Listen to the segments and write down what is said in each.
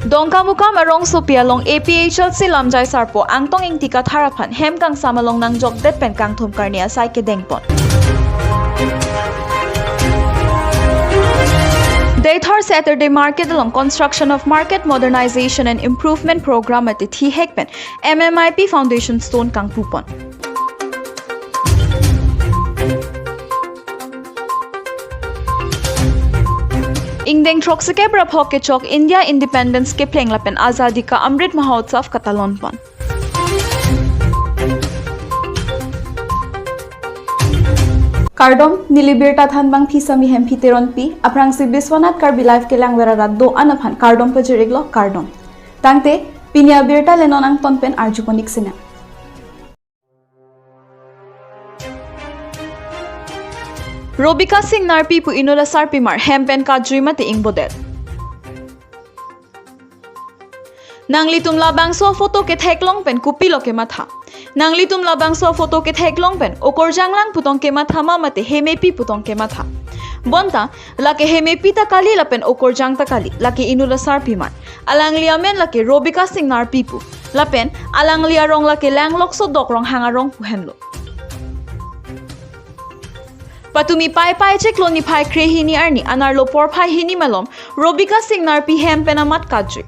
Dongkamukam arong sopia long APHLC lamjai sarpo angtong ing tika tharaphan hem kang samalong nang jok det pen kang thum karnia sai ke dengpon. Deithar Saturday Market along Construction of Market Modernization and Improvement Program at the Thi Hekpen MMIP Foundation Stone Kang Pupon. Ingdeng Troxike Bra Phoke Chok India Independence ke Plenglapen Azadi ka Amrit Mahotsav Katalonpon. Kardom nilibirta thanbang phisami hem phiteron pi aprangsi Biswanath Karbi live ke langwera rat do anaphan Kardom pajeriglo Kardom tangte pinia birta lenon ang tonpen arjuponik sina. Robika Singh Narpi pu inola sarpimar hempen ka juimate ingbodet. Nangli tumla bangso photo ke theklong pen kupilo ke matha. Nangli tumla bangso photo ke theklong pen okor janglang putong ke matha mamate hemepi putong ke matha. Bonta lake hemepi ta kali lapen okor jang ta kali lake inula sarpimar. Alangli amen lake Robika Singh Narpi pu. Lapen alangli arong lake langlok so dok rong hangarong pu henlo. Patumi pai pai che kloni phai krehini arni anarlo por phai hini malom Robika Singh Narpi hem penamat kajui.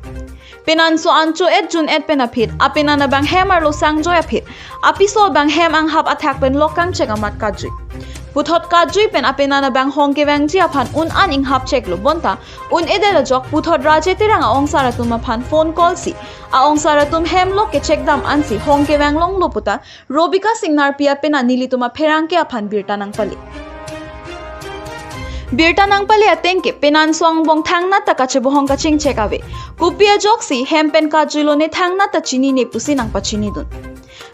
Penanso ancho et jun et penapit apenana bang hem arlo sangjo apit apiso bang hem ang hap athak pen lokang chekamat kajui. Puthot kajui pen apenana bang hongke wangji aphan un an ing hap cheklo bonta un edela jok puthot raje teranga ongsaratum aphan phone call si a ongsaratum hem lo ke chekdam ansi hongke wanglong loputa Robika Singh Narpi apena nilituma pherangke aphan birtanang pali. Birta nangpali atengke penan swang bong thangna ta kache bohong kaching chekawe. Kupia joksi hempen kajulo ne thangna ta chini ne pusi nangpa chini dun.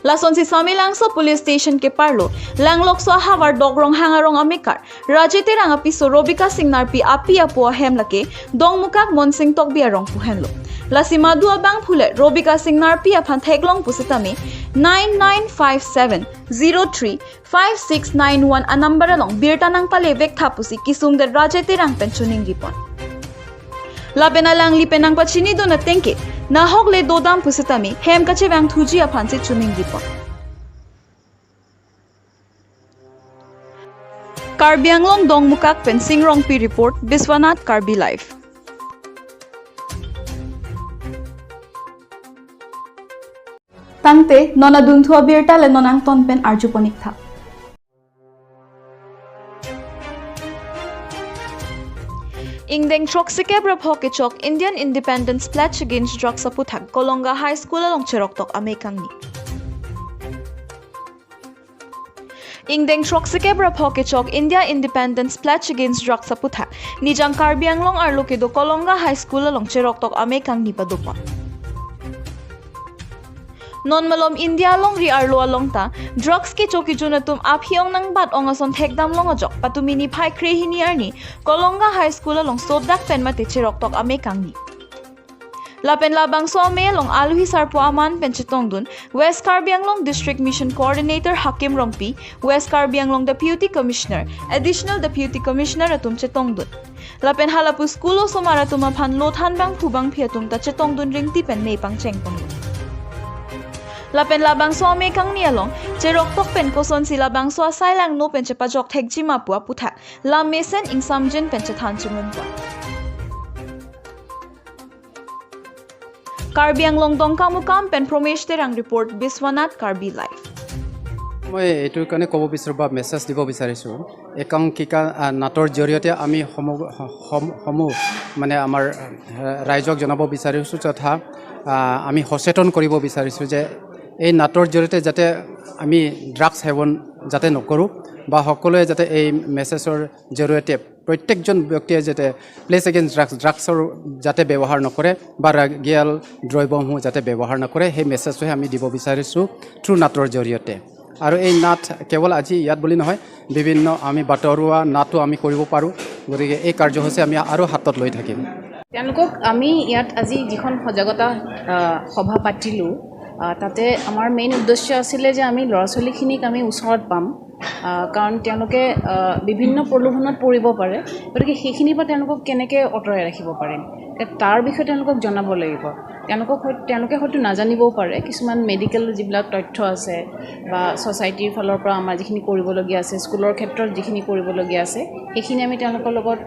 Lason si Samilangso police station ke parlo langlok so hawar dogrong hangarong amikar rajete ranga piso Robika Singh Narpi api apua hemlake dong mukak monsing tokbia rong puhenlo. Lasi madua bang phule Robika Singh Narpi aphan theklong pusitami 9957 03 5691 a number along birta nangpale vek thapusi kisum de rajete rang penchuning ripon. Lapena lang lipenang pachini do na tengke na hok le dodam pusitami hem kache wang thuji aphan se chuning ripon. Karbi Anglong dong mukak pen Singrong P report Biswanath Karbi live. Tangte nona dunthua birta le nonang tonpen arjuponik tha. Ingdeng Troxike Bra Phoke Chok Indian Independence Pledge Against Drugs aputhak Kolonga High School along Cheroktok amekangni. Ingdeng Troxike Bra Phoke Chok India Independence Pledge Against Drugs aputhak Nijang Karbi Anglong arloke do Kolonga High School along Cheroktok amekangni padupa. Non malom India long ri arlo along ta drugs ke choki junatum aphiong nang bat ongason thekdam long ajok patumini phai krehini arni Kolonga High School along sobdak pen mate cheroktok amekangni. Lapen labang so ame long aluhi sarpo aman pen chitongdun West Karbi Anglong District Mission Coordinator Hakim Rongpi, West Karbi Anglong Deputy Commissioner, Additional Deputy Commissioner atum chitongdun. Lapen halapu school somaratum aphan lothan bang phubang phiatum ta chitongdun ringti pen meipang chengpong. Lapen labang so ame kang ni along cherok tok pen koson si labang so asailang no pen chepajok thekji mapua putha lam mesen ing samjin pen chethan chimun pa. Karbi Anglong Dongkamukam pen Promesh Terang report Biswanath Karbi live. মই এইটোৰ কাৰণে ক'ব বিচাৰোঁ বা message দিব বিচাৰিছোঁ, একাংকিকা নাটৰ জৰিয়তে আমি সমূহ মানে আমাৰ ৰাইজক জনাব বিচাৰিছোঁ তথা আমি সচেতন কৰিব বিচাৰিছোঁ যে এই নাটৰ জৰিয়তে যাতে আমি ড্ৰাগছ সেৱন যাতে নকৰোঁ বা সকলোৱে যাতে এই মেছেজৰ জৰিয়তে প্ৰত্যেকজন ব্যক্তিয়ে যাতে প্লেচ এগেইনষ্ট ড্ৰাগছ, ড্ৰাগছৰ যাতে ব্যৱহাৰ নকৰে বা ৰাগিয়াল দ্ৰব্যসমূহ যাতে ব্যৱহাৰ নকৰে, সেই মেছেজটোহে আমি দিব বিচাৰিছোঁ থ্ৰু নাটৰ জৰিয়তে। আৰু এই নাট কেৱল আজি ইয়াত বুলি নহয়, বিভিন্ন আমি বাটৰুৱা নাটো আমি কৰিব পাৰোঁ। গতিকে এই কাৰ্যসূচী আমি আৰু হাতত লৈ থাকিম। তেওঁলোকক আমি ইয়াত আজি যিখন সজাগতা সভা পাতিলোঁ, তাতে আমাৰ মেইন উদ্দেশ্য আছিলে যে আমি ল'ৰা ছোৱালীখিনিক আমি ওচৰত পাম, কাৰণ তেওঁলোকে বিভিন্ন প্ৰলোভনত পৰিব পাৰে, গতিকে সেইখিনিৰ পৰা তেওঁলোকক কেনেকৈ আঁতৰাই ৰাখিব পাৰিম তাৰ বিষয়ে তেওঁলোকক জনাব লাগিব। তেওঁলোকে হয়তো নাজানিবও পাৰে কিছুমান মেডিকেল যিবিলাক তথ্য আছে বা ছ'চাইটিৰ ফালৰ পৰা আমাৰ যিখিনি কৰিবলগীয়া আছে, স্কুলৰ ক্ষেত্ৰত যিখিনি কৰিবলগীয়া আছে, সেইখিনি আমি তেওঁলোকৰ লগত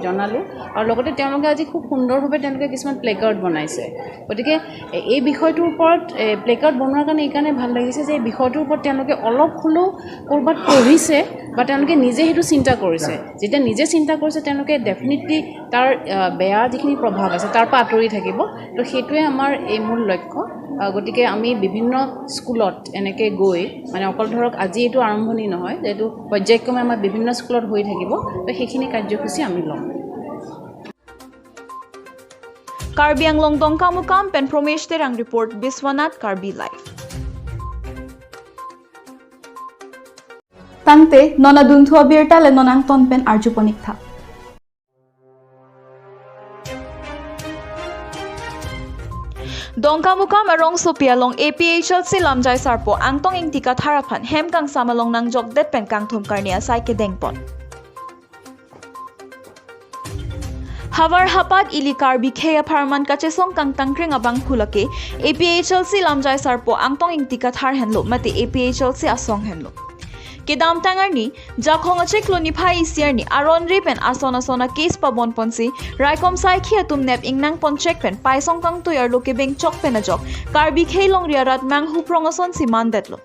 জনালোঁ। আৰু লগতে তেওঁলোকে আজি খুব সুন্দৰভাৱে তেওঁলোকে কিছুমান প্লেকাৰ্ড বনাইছে। গতিকে এই বিষয়টোৰ ওপৰত প্লেকাৰ্ড বনোৱাৰ কাৰণে এইকাৰণে ভাল লাগিছে যে এই বিষয়টোৰ ওপৰত তেওঁলোকে অলপ হ'লেও ক'ৰবাত পঢ়িছে বা তেওঁলোকে নিজে সেইটো চিন্তা কৰিছে। যেতিয়া নিজে চিন্তা কৰিছে তেওঁলোকে ডেফিনেটলি তাৰ বেয়া যিখিনি প্ৰভাৱ আছে তাৰ পৰা আঁতৰি থাকিব। তো সেইটোৱে আমাৰ এই মূল লক্ষ্য। গতিকে আমি বিভিন্ন স্কুলত এনেকৈ গৈ, মানে অকল ধৰক আজি এইটো আৰম্ভণি নহয়, এইটো পৰ্যায়ক্ৰমে আমাৰ বিভিন্ন স্কুলত হৈ থাকিব। তো সেইখিনি কাৰ্যসূচী আমি ল'ম। Karbi Anglong Dongkamukam pen Promesh Terang report, Biswanath Karbi Live. Tangte nona dunthua birta le nonang ton pen arjuponik tha. Dongkamukam arong sopia long APHLC lamjai sarpo angtong ing tika tharaphan hem kang samalong nang jok det pen kang thum karnia sai ke dengpon. Hawar hapat ili karbi kheya pharman kache song kang tangkring abang khulake APHLC lamjai sarpo angtong ing tika thar henlo mate APHLC asong henlo. Kedam tangarni jakhong achek loni phai isiarni aron ripen asona sona case pa bon ponsi raikom sai khia tum nep ingnang pon check pen paisong kang toyar loke beng chok pen ajok karbi kheilong riarat mang huprong ason si mandetlo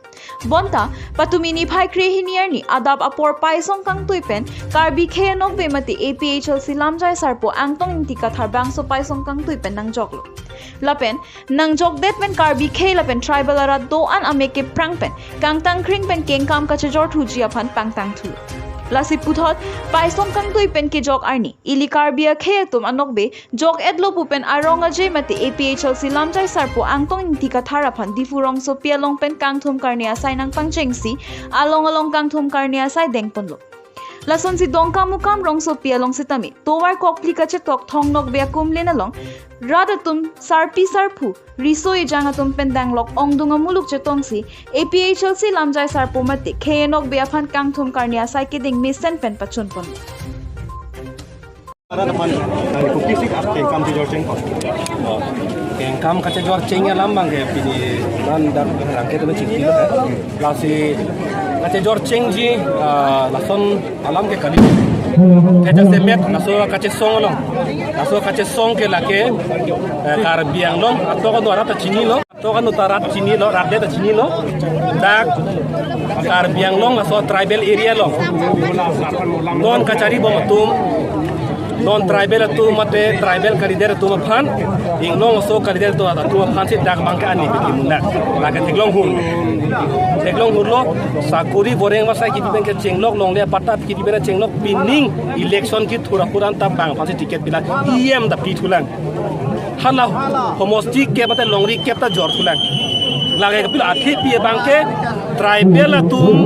bonta patumini phai krehiniarni adab apor paisong kang tui pen karbi khenok bemati APHLC lamjai sarpo angtong ingtika thar bangso paisong kang tui pen nang joklo lapen nang jok det pen karbi khe lapen tribal arat do an ameke prang pen kangtang kring pen keng kam kache jor thuji aphan pangtang thu lasi puthot paisong kang tui pen ke jok arni ili karbia khe tum anokbe jok edlo pupen arong aje mate APHLC lamjai sarpo angtong ingtika tharaphan difurong so pialong pen kangthum karnia sai nang pangchengsi along along kangthum karnia sai dengponlo lason si dongka mukam rong so pialong sitami towar kokli kache tok thong nok bea kumle na long radatum sarpi sarphu risoi jangatum pendang lok ongdunga muluk chetongsi APHLC lamjai sarpo mate khenok bea phan kangthum karnia sai keding misen pen pachun pon kam kaca juar cengnya lambang kayak pini nan dan rangke tu macam kilo lasi kaca juar ceng ji lason alam ke kali kaca semet laso kaca song long laso kaca song ke lake kar biang long atau kan rat cini lo atau kan rat cini lo rat dia cini lo dak kar biang long laso tribal area long non kacari bom non tribal tu mate tribal karider tu maphan ing long so karider tu tu maphan si dak bangka ani bikimunda lage teglong hur lo sakuri boreng masai ki ben ke chenglok long le pata ki ben chenglok pining election ki thura kuran ta bang phan si ticket bila em da pi thulang hala homosti ke mate longri ke ta jor thulang lage pil athi pi bangke tribal tum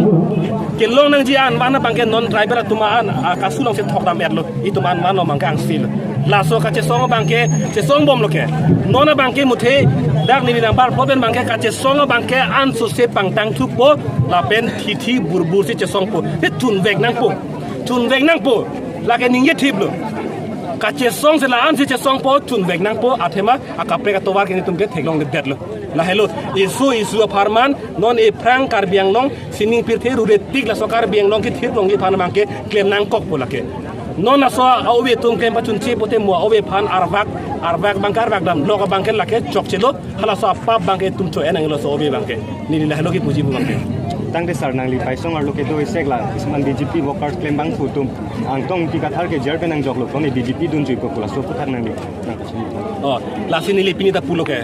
kelong nang ji an mana bangke non tribal tuma an kasulong se thok dam erlo itu man man bangke ang sil laso ka che song bangke che song bom loke nona bangke muthe dak ni nang bar problem bangke ka che song bangke an su se pangtang thu po la pen thi thi burbur se che song po te thun vek nang po thun vek nang po la ke ning ye thip lo ka che song se la an se che song po thun vek nang po athema akapre ka towar ke ni tumke theklong le det lo la hello isu isu farman non e prang karbiang long sining pir the rure tik la sokar biang long ki thir long gi phan mangke klem nang kok polake non aso awe tum klem pachun che pote mo awe phan arvak arvak bangkar bagdam lok bangke lake chok chelo hala so appa bangke tum cho enang lo so obe bangke ni la hello ki puji bu bangke tangte sar nangli paisong ar loke do isek la isman BJP workers claim bang phutum angtong ti kathar ke jer penang jok lo ni BJP dun jui ko la so phuthak nangli oh lasi nili pini ta puloke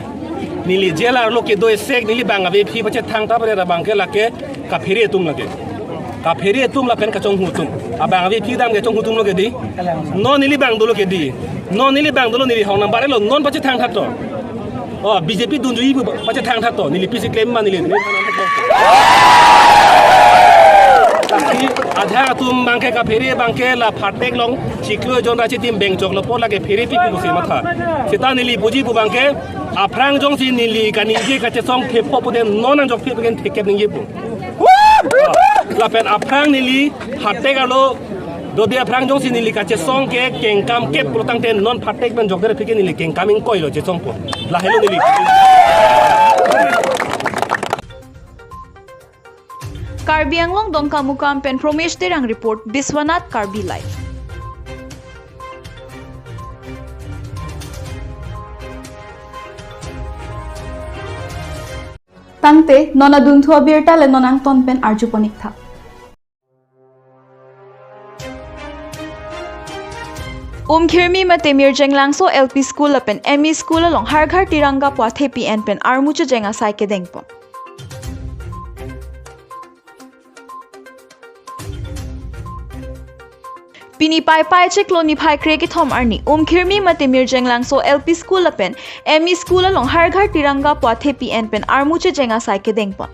nili jela loke do isek nili bangabe phi pache thang ta pare bangke lake ka pheri tum lake ka pheri tum la pen ka chong hutum a bangabe phi dam ke chong hutum loke di no nili bang do loke di no nili bang do nili hong number lo non pache thang tha to oh BJP dun jui pache thang tha to nili pc claim ma nili आधा तुम बांके का फेरी बांके ला फाटेक long चिकलो zone राची team bank चोक लो पोर लागे फेरी P pussy माथा सीता नीली बुजी बु बांके आफ्रांग Jong सी नीली का नीजे का चे सॉन्ग थे पो पुदे नोन जोक फे बगेन थे cap निंगे Pu Lapen aprang nili hatek alo dodi aprang jong si nili kache song ke kengkam ke protang ten non hatek ben jogdere phike nili kengkaming koilo je song po la hello nili Karbi Anglong Dongka Mukam pen Promesh Terang report Biswanath Karbi Live. Tangte nona dunthua birta le nonang ton pen arjuponik tha. Umkhirmi mate Mirjenglangso LP School apen ME School along Har Ghar Tiranga pwa thepi en pen armucha jenga sai ke dengpo. Pini pai pai che kloni phai kre ki thom arni Umkhirmi mate Mirjenglangso LP School apen ME School along Har Ghar Tiranga pwa thepi en pen armucha jenga sai ke dengpo.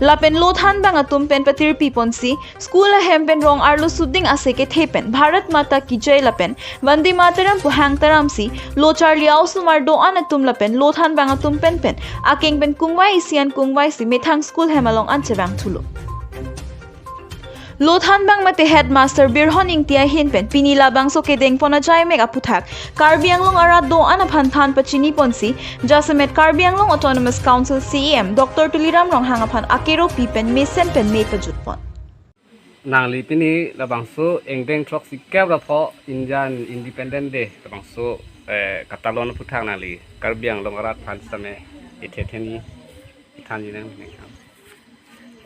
Lapen lothan bang atum pen patir piponsi school hem pen rong arlo suding ase ke thepen Bharat Mata ki jai lapen Vande Mataram pu hang taram si lochar liao sumar do an atum lapen lothan bang atum pen pen akeng pen kungwai isian kungwai si methang school hemalong anche bang thulo. Lothan bang mate headmaster Birhon Ingtia hin pen pinila bang so kedeng pona jai meg aputhak Karbi Anglong ara do ana phan than pachini ponsi jasamet Karbi Anglong Autonomous Council CEM Dr. Tuliram Rong hangaphan akero pi pen mesen pen me pajut pon nangli pini labang so engdeng trok sikap rapho Indian Independent Day labang so katalon puthak nangli Karbi Anglong ara phan same ethetheni thani nang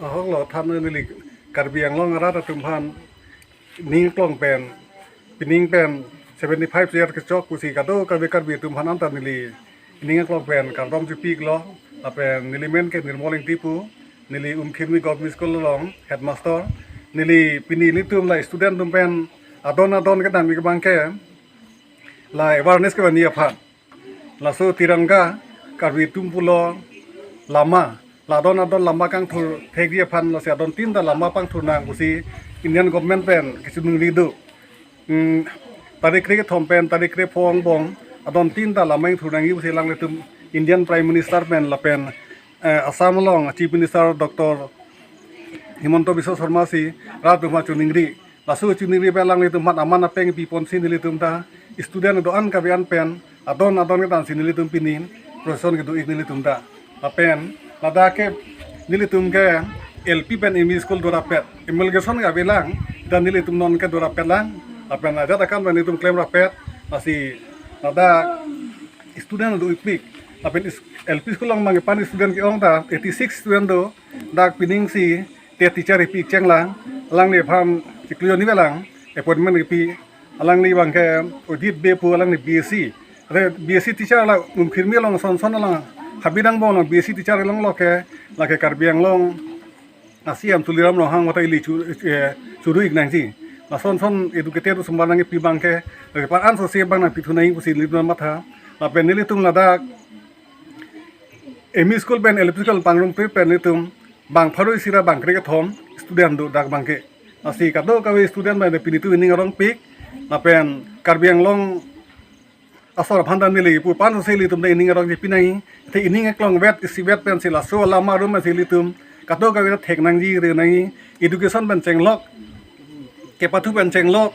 ahok lo than nili Karbi Anglong ara tumhan ning klong pen pining pen 75 year ke chok kusi kado karbi karbi tumhan anta nili ning klong pen kardom jupi glo apen nili men ke nirmoling tipu nili Umkhirmi Government School long headmaster nili pini litum la student tum pen adon adon ke dan mi ke bangke la awareness ke bani apha la so tiranga karbi tumpulo lama ladon adon lamba kang thur thegri phan lo se adon tin da lamba pang thur nang usi Indian government pen kichu nung ridu tarik kre thom pen tarik kre phong bong adon tin da lamba thur nang usi lang le tum Indian Prime Minister pen la pen Assam long Chief Minister Dr. Himanta Biswa Sarma si ra tum ma chuningri lasu chuningri pe lang le tum mat aman apeng pi pon sin le tum ta student do an ka bian pen adon adon ke tan sin le tum pinin procession ke du ik nili tum ta apen ladake nilitum ke LP pen ME School dora pet emulgation ga belang dan nilitum non ke dora pet lang apen aja takan pen nilitum claim rapet masih lada student do ipik apen LP School lang mangi pan student ki ong ta 86 student do dak pining si te teacher ipik cheng lang lang le pham sikliyo ni belang appointment ipi alang li bang ke audit be pu alang ni BSc re BSc teacher la Umkhirmi long son son lang habidang bong long BSc teacher long lo ke la ke Karbi Anglong asiam Tuliram long hang watai li churu ik nang ji la son son educated sumbar nang pi bang ke ke par an so se bang na pithunai usi libna matha la pen nili tum lada ME School pen LP School pangrum pe pen tum bang pharoi sira bang kre ke thom student do dak bang ke asi kado ka student ba pinitu ining arong pik la pen Karbi Anglong asor phandan nili pu pan se li tum de ining arong ji pinai the ining klong wet isi wet pen si la so lama rum si li tum kato ka wet thek nang ji re nang education pen cheng lok ke pathu pen cheng lok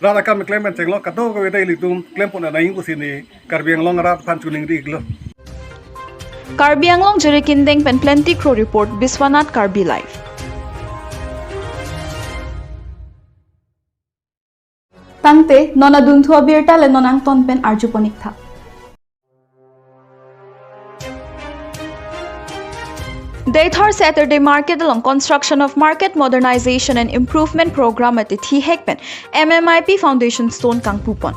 ra ra kam claim pen cheng lok kato ka wet li tum claim pon nai ku si ni Karbi Anglong ra phan chuning ri glo Karbi Anglong Jerikindeng pen plenty crow report Biswanath Karbi Live. Tangte nona dunthua birta le nonang ton pen arjuponik tha. Deithor Saturday Market along construction of Market Modernization and Improvement Program at the Thihek pen MMIP Foundation Stone Kangpupon.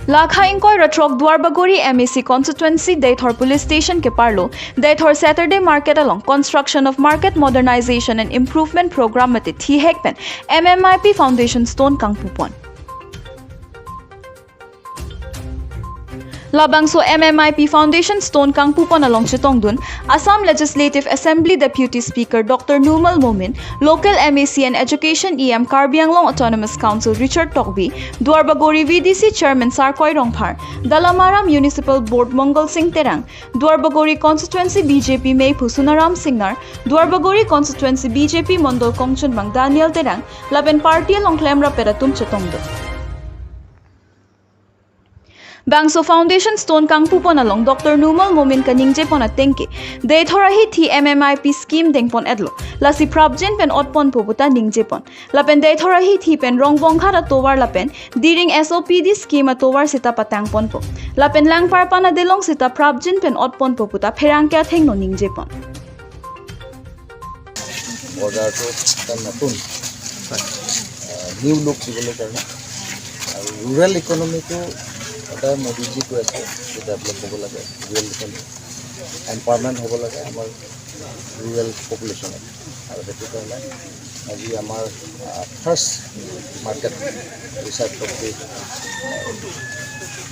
Lakha Inkoi Ratrok Dwarbagori MAC Constituency Deithor Police Station ke parlo Deithor Saturday Market along construction of Market Modernization and Improvement Program at the Thihek pen MMIP Foundation Stone Kangpupon. Labangso MMIP Foundation Stone Kangpupon along Chitongdun, Assam Legislative Assembly Deputy Speaker Dr. Numal Momin, Local MAC and Education EM Karbi Anglong Autonomous Council Richard Tokbi, Dwarbagori VDC Chairman Sarkoi Rongphar, Dalamara Municipal Board Mongol Singh Terang, Dwarbagori Constituency BJP Meipu Sunaram Singnar, Dwarbagori Constituency BJP Mondol Kongchunbang Daniel Terang, Lapen Party along Klemra Peratum Chitongdun. Bangso Foundation Stone Kangpupon along Dr. Numal Momin Kaningje pon atengke Deithorahi thi MMIP scheme dengpon edlo lasi prabjen pen otpon poputa ningje pon lapen Deithorahi thi pen rongbongkhara towar lapen diring SOPD scheme atowar sita patang pon po lapen langpar pana delong sita prabjen pen otpon poputa pherangkya thengno ningje pon বজাৰটো এটা নতুন new look দিবলৈ কাৰণে আৰু rural ইকনমিটো সদায় মোদীজী কৈ আছে যে ডেভেলপ হ'ব লাগে, ৰুৰেল ইকনমি এম্পাৱাৰমেণ্ট হ'ব লাগে আমাৰ ৰুৰেল পপুলেশ্যনত। আৰু সেইটো কাৰণে আজি আমাৰ ফাৰ্ষ্ট মাৰ্কেট ৰিচাৰ্ড টকবি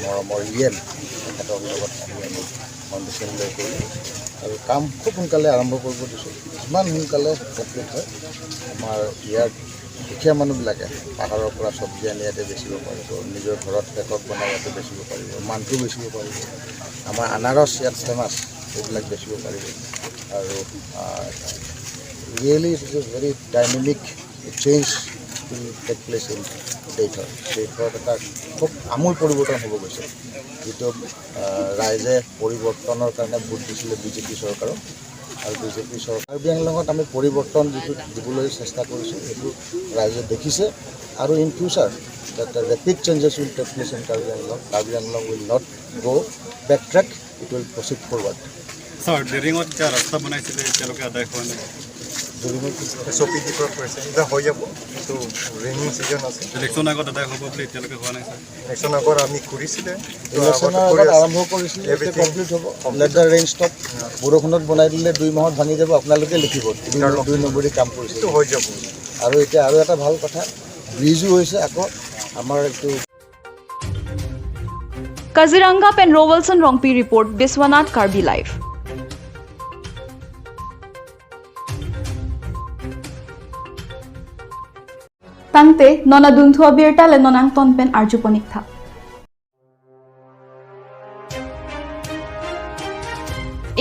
মৰমৰ ইয়েল তেখেতৰ লগত আহি আমি ফাউণ্ডেশ্যন লৈ কৰিলোঁ আৰু কাম খুব সোনকালে আৰম্ভ কৰিব দিছোঁ। যিমান সোনকালে কমপ্লিট হয় আমাৰ ইয়াৰ দুখীয়া মানুহবিলাকে পাহাৰৰ পৰা চব্জি আনি ইয়াতে বেচিব পাৰিব, নিজৰ ঘৰত পেকত বনাই ইয়াতে বেচিব পাৰিব, মানটো বেচিব পাৰিব, আমাৰ আনাৰস ইয়াত ফেমাছ এইবিলাক বেচিব পাৰিব। আৰু really it is a very dynamic change will take place in Deithor. দেইথৰত এটা খুব আমূল পৰিৱৰ্তন হ'ব গৈছে, যিটো ৰাইজে পৰিৱৰ্তনৰ কাৰণে ভোট দিছিলে বিজেপি চৰকাৰক। আৰু বিজেপি চৰকাৰ কাৰ্বি আংলঙত আমি পৰিৱৰ্তন যিটো দিবলৈ চেষ্টা কৰিছোঁ সেইটো ৰাইজে দেখিছে। আৰু in future that rapid changes will take place in Karbi Anglong. Karbi Anglong will not go back track, it will proceed forward. Sir, ডেৰিঙত এতিয়া ৰাস্তা বনাইছিলে এতিয়ালৈকে আদায় হোৱা নাই। SOPD পৰা কৰিছে, এতিয়া হৈ যাব, কিন্তু ৰেইনিং ছিজন আছে। ইলেকশ্যন আগত আদায় হ'ব বুলি এতিয়ালৈকে হোৱা নাই ছাৰ। ইলেকশ্যন আগত আমি কৰিছিলে, ইলেকশ্যনৰ আগত আৰম্ভ কৰিছিলে, এতিয়া কমপ্লিট হ'ব। Let the rain stop. বৰষুণত বনাই দিলে 2 মাহত ভাঙি যাব, আপোনালোকে লিখিব 2 নম্বৰী কাম কৰিছে, হৈ যাব। আৰু এতিয়া আৰু এটা ভাল কথা, ব্ৰিজো হৈছে আকৌ আমাৰ এইটো। Kaziranga pen Rowalson Rongpi report, Biswanath Karbi live. Tangte nona dunthua birta le nonang ton pen arjuponik tha.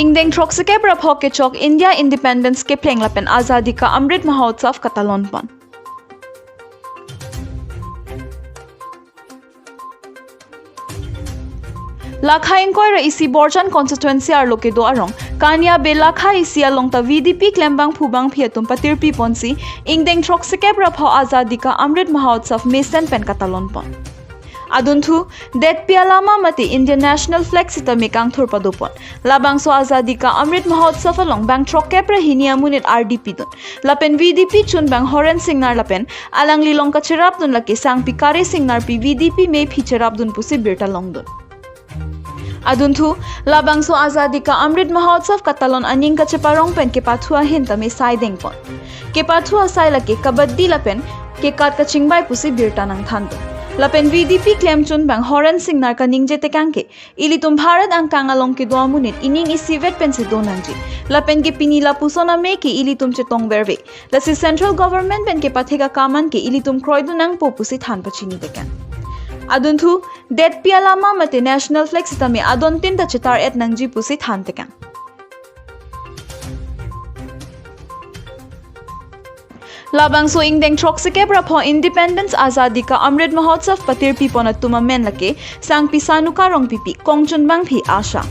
Ingdeng Troxike pra ke chok India Independence ke pleng lapen Azadi ka Amrit Mahotsav katalon pon. Lakha ingkoi ra isi Borjan constituency ar loke do arong Kanya be Lakha isi along ta VDP klembang phubang phiatum patir pi ponsi ingdeng Troxike pra pho Azadi ka Amrit Mahotsav mesen pen katalon pon. Adunthu det pialama mati Indian National Flag sita mekang thurpadopon labangso Azadi ka Amrit Mahotsav along bang trokepra hinia munit RDP dun lapen VDP chun bang Horen Singnar lapen alang lilong kacherap dun laki sangpi kare Singnar pi VDP me phicherap dun pusi birta longdun. Adunthu labangso Azadi ka Amrit Mahotsav katalon aning ka cheparong pen ke pathua hinta me sai dengpon ke pathua sai lake kabaddi lapen ke kat ka chingbai pusi birta nang thandu lapen VDP claim chun bang Horen Singnar ka ningje tekangke ilitum Bharat ang kangalong ke doamunit ining isivet pen se donangji lapen ke pinila pusona me ke ilitum chetong berve lasi central government pen ke patheka kaman ke ilitum kroidunang popusi than pachini tekan. Adunthu det pialama mate national flag sitame adontin ta chetar et nangji pusi than tekan. Labangso ingdeng Troxike pra pho Independence Azadi ka Amrit Mahotsav patir pi ponat tuma men lake sangpi sanuka rong pipi kongchun bang phi asha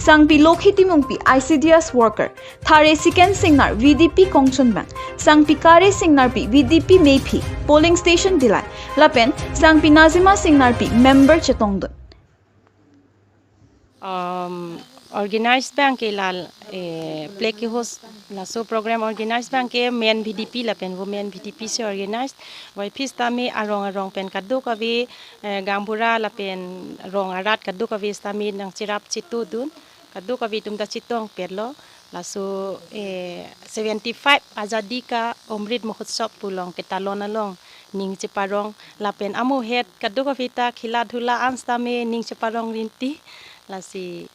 sangpi lokhiti mungpi ICDS worker thare siken singnar VDP kongchun bang sangpi kare singnar pi VDP mephi polling station dilai lapen sangpi nazima singnar pi member chetongdun. Organized bank ke lal play ke host laso program organized bank ke main VDP lapen wo main VDP se organized wai phista me arong arong pen kaddu kavi gambura lapen rong arat kaddu kavi stami nang chirap chitu dun kaddu kavi tumta chitong perlo laso 75 Azadi ka Amrit Mahotsav pulong ke talon along ning cheparong lapen amu head kaddu kavi ta khila dhula ansta me ning cheparong rinti lasi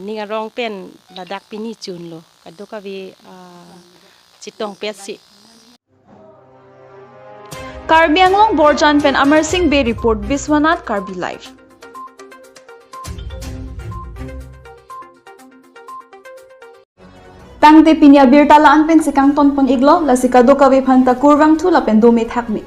ning arong pen ladak pini chun lo kado kavi chitong pet si. Karbi Anglong Borjan pen Amar Singh Bay report, Biswanath Karbi Live. Tangte pinya birtalaan pen sikang ton pon iglo la sikado kawe phanta kurwang thu la pen dome thakmi.